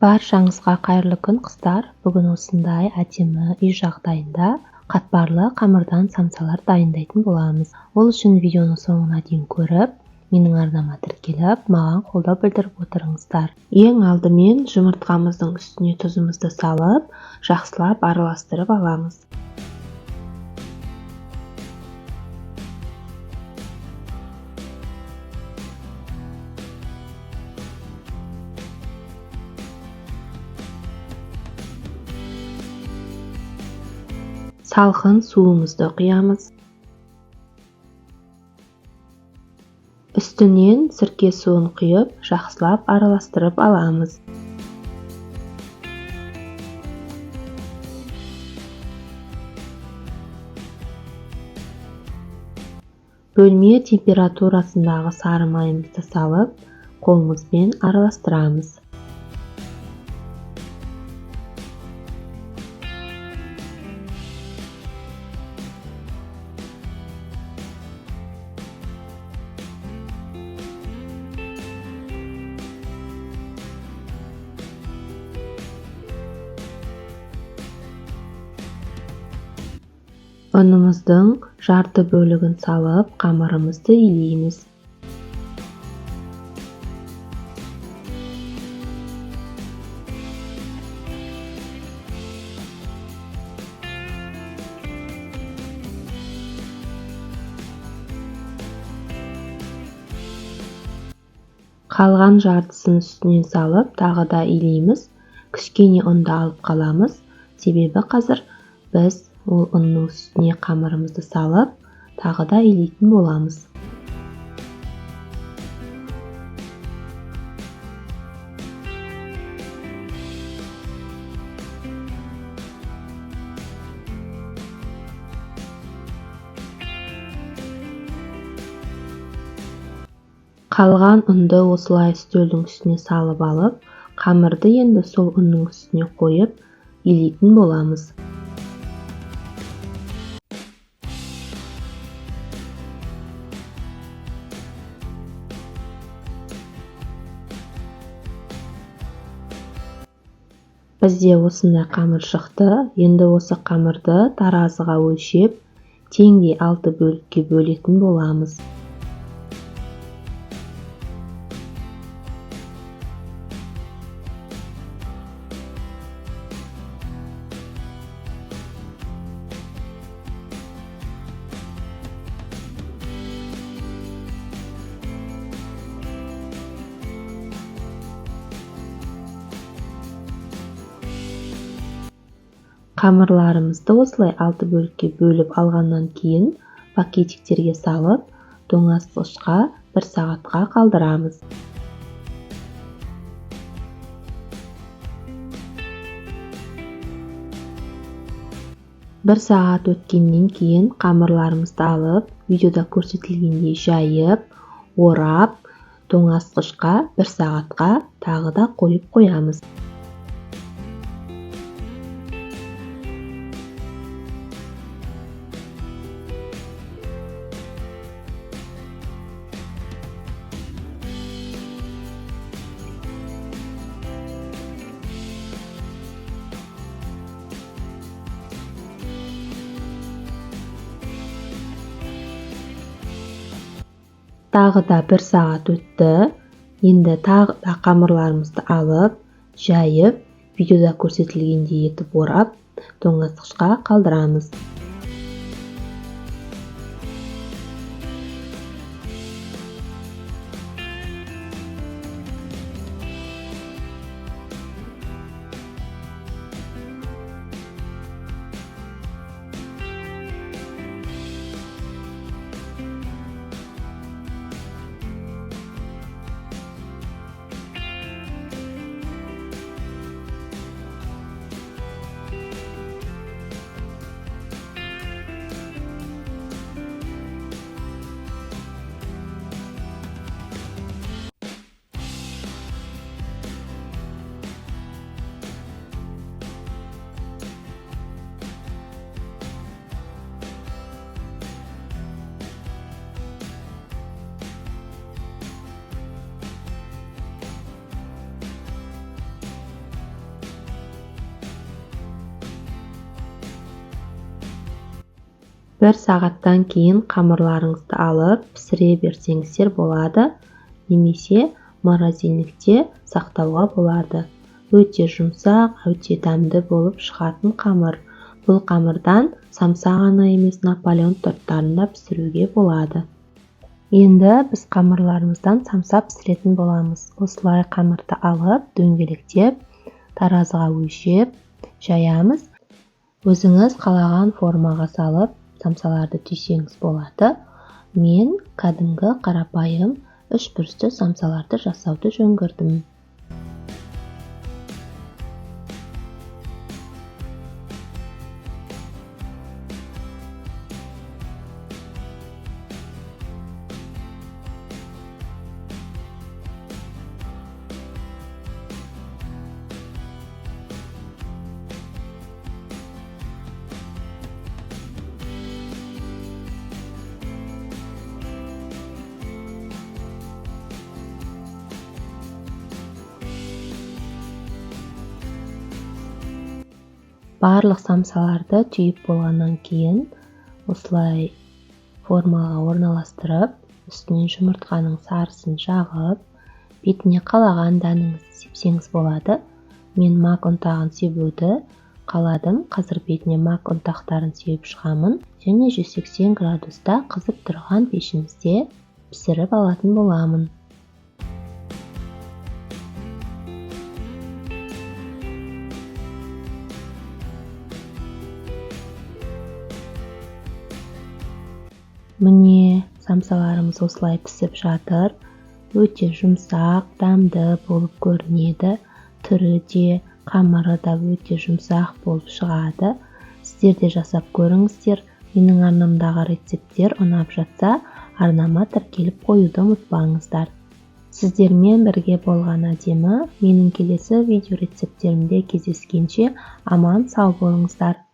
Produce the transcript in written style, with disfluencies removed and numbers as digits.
Баршаңызға қайырлы күн, қыздар. Бүгін осындай әдемі үй жағдайында қатпарлы қамырдан самсалар дайындайтын боламыз. Ол үшін видеоның соңына дейін көріп, менің арнама тіркеліп, маған қолдау білдіріп отырыңыздар. Ең алдымен жұмыртқамыздың үстіне тұзымызды салып, жақсылап араластырып аламыз. Салқын суымызды құямыз. Үстінен сірке суын құйып, жақсылап араластырып аламыз. Бөлме температурасындағы сары майымызды салып, қолымызбен араластырамыз. Ұнымыздың жарты бөлігін салып, қамырымызды илейміз. Қалған жартысын үстінен салып, тағы да илейміз. Кішкене ұнды алып қаламыз, себебі қазір біз ол ұнның үстіне қамырымызды салып, тағы да илейтін боламыз. Қалған ұнды осылай үстелдің үстіне салып алып, қамырды енді сол ұнның үстіне қойып, илейтін боламыз. Бізде осындай қамыр шықты. Енді осы қамырды таразыға өлшеп, теңдей 6 бөлікке бөлетін боламыз. Қамырларымызды осылай 6 бөлікке бөліп алғаннан кейін пакетиктерге салып, тоңазытқышқа 1 сағатқа қалдырамыз. 1 сағат өткеннен кейін қамырларымызды алып, видеода көрсетілгендей жайып, орап, тоңазытқышқа 1 сағатқа тағы да қойып қоямыз. Тағы да 1 сағат өтті. Енді тағы да қамырларымызды алып, жайып, видеода көрсетілгендей етіп орап, тоңазытқышқа қалдырамыз. 1 сағаттан кейін қамырларыңызды алып пісіре берсеңіздер болады, немесе морозильникте сақтауға болады. Өте жұмсақ, өте дәмді болып шығатын қамыр. Бұл қамырдан самса ғана емес, Наполеон торттарын да пісіруге болады. Енді біз қамырларымыздан самса пісіретін боламыз. Осылай қамырды алып, дөңгелектеп, таразыға өлшеп жаямыз. Өзіңіз қалаған формаға салып, самсаларды түйсеңіз болады. Мен кәдімгі қарапайым үш бұрышты самсаларды жасауды жөн көрдім. Барлық самсаларды түйіп болғаннан кейін осылай формаға орналастырып, үстінен жұмыртқаның сарысын жағып, бетіне қалаған дәніңізді сепсеңіз болады. Мен мак ұнтағын себуді қаладым. Қазір бетіне мак ұнтақтарын сеуіп шығамын және 180 градуста қызып тұрған пешімізде пісіріп алатын боламын. Міне, самсаларымыз осылай пісіп жатыр. Өте жұмсақ, дәмді болып көрінеді. Түрі де, қамыры да өте жұмсақ болып шығады. Сіздер де жасап көріңіздер. Менің арнамдағы рецепттер ұнап жатса, арнама тіркеліп қоюды ұмытпаңыздар. Сіздермен бірге болған әдемі, менің келесі видео рецепттерімде кездескенше аман сау болыңыздар.